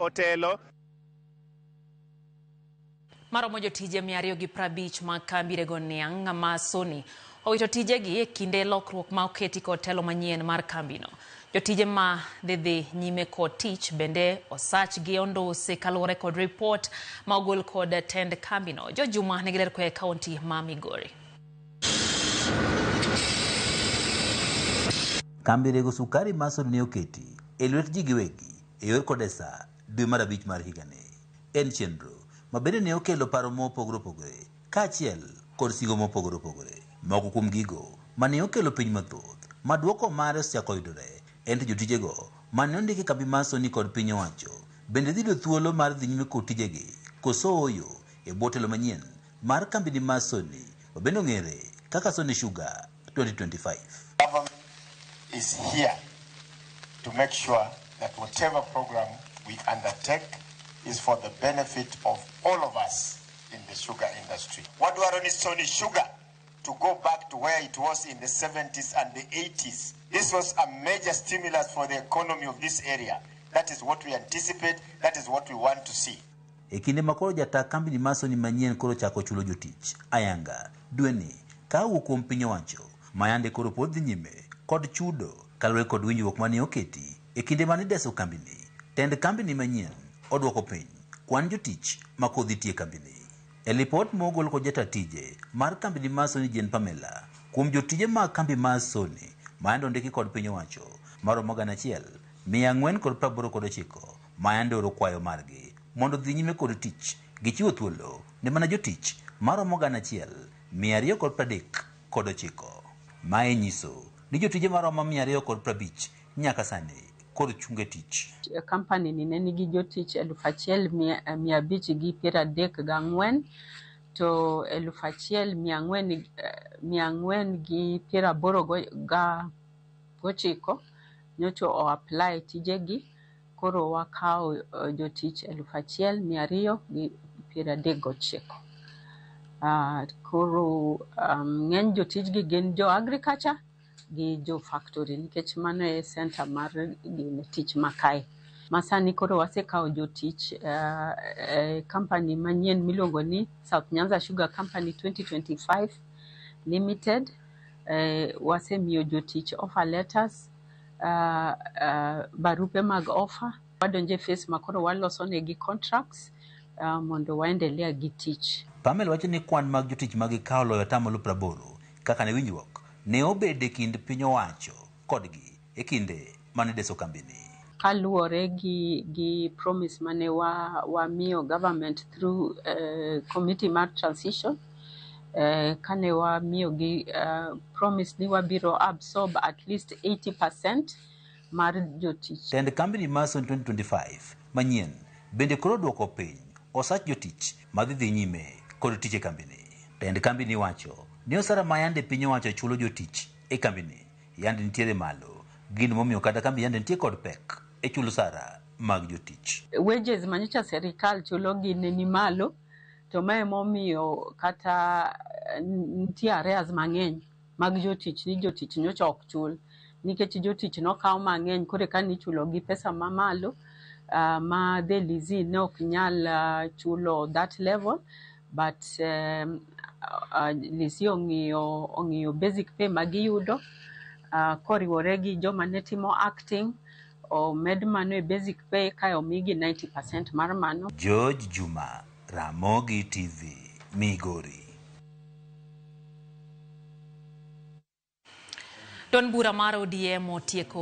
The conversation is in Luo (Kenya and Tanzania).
otelo. Maromo jotije 250 mag kambi rego niang' ma Sony owito tijegi e kinde lokruok ma oketi kod telo manyien mar kambino. Jotije ma dhi dhi nyime kod tich bende osachgi ondusi kaluwore kod ripot ma ogol kod tend kambino. George Juma nigi ler koa e kaunti ma Migori. Kambi rego sukari ma Sony ne oketi e lwet ji giwegi e yor Kodesa dwe mar abich mar higani. En chenro ma bende ne okelo paro mopogore opogore kaachiel kod sigo mopogore opogore. Moko kuom gigo mane okelo piny mathoth ma duoko mare osechako yudore en to jotijego mane ondiki e kambi mar Sony kod piny owacho bende dhi yudo thuolo mar dhi nyime kod tijegi koso ooyo e bwo telo manyien mar kambini mar Sony ma bende ong'ere kaka Sony Sugar 2025. Government is here to make sure that whatever program we undertake is for the benefit of all of us in the sugar industry. Wadwaro ni Sony Sugar to go back to where it was in the 70s and the 80s. This was a major stimulus for the economy of this area. That is what we anticipate. That is what we want to see. E kinde ma koro jataa kambini mar Sony manyien koro chako chulo jotich ayanga dweni ka owuok kuom piny owacho ma yande koro pod dhi nyime kod chudo kaluwore kod winjruok mane oketi e kinde mane ideso kambini. Tend kambini manyien odwoko piny kwan jotich ma kodhi tiyo e kambini. E lipot mogol kod jataa tije mar kambini mar Sony Jane Pamela kuom jotije mag kambi mar Sony ma yande ondiki kod piny owacho maromo 1489 ma yande oro kwayo margi mondo dhi nyime kod tich gichiwo thuolo ne mana jotich maromo 1239. Mae nyiso ni jotije maromo 250 nyaka sani koro chunge tich. Company ni ne nigi jotich 1534 to 1489 nyocha o apply tijegi, koro wakawo jotich 1239. Koro ng'eny jotijgi gin jo agriculture gi jo factory nikech mano e center mar gine tich ma kae. Ma sani koro wasekawo jotich e company manyien miluongo ni South Nyanza Sugar Company 2025 Limited. Wasemiyo jotich offer letters, barupe mag offer. Wadonjo e phase ma koro waloso negi contracts mondo waendelea gi tich. Pamela wacho ni kwan mag jotich ma gikawo loyo 80% kaka ne winjruok ne obedo e kind piny owacho kodgi e kinde mane ideso kambini. Kaluwore gi promise mane wamiyo government through committee mar transition, kane wamiyo gi promise ni wabiro absorb at least 80% mar jotich. Tend kambini mar Sony 2025 manyien bende koro duoko piny osach jotich madhi dhi nyime kod tich e kambini. Tend kambini wacho ni osara ma yande piny owacho chulo jotich e kambini yande nitiere malo, gino momiyo kata kambi yande nitie kod pek e chulo osara mag jotich. Wages manyocha serikal chulo gi ne ni malo, to mae emomiyo kata nitie arrears mang'eny mag jotich ni jotich nyocha ok chul nikech jotich nokaw mang'eny koro eka nichulo gi pesa mamalo ma the lessee ne ok nyal chulo that level, but lessee ong'iyo basic pay magiyudo koriwore gi joma ne timo acting, omed mano e basic pay kae omigi 90% mar mano. George Juma, Ramogi TV, Migori. Duond bura mar ODM otieko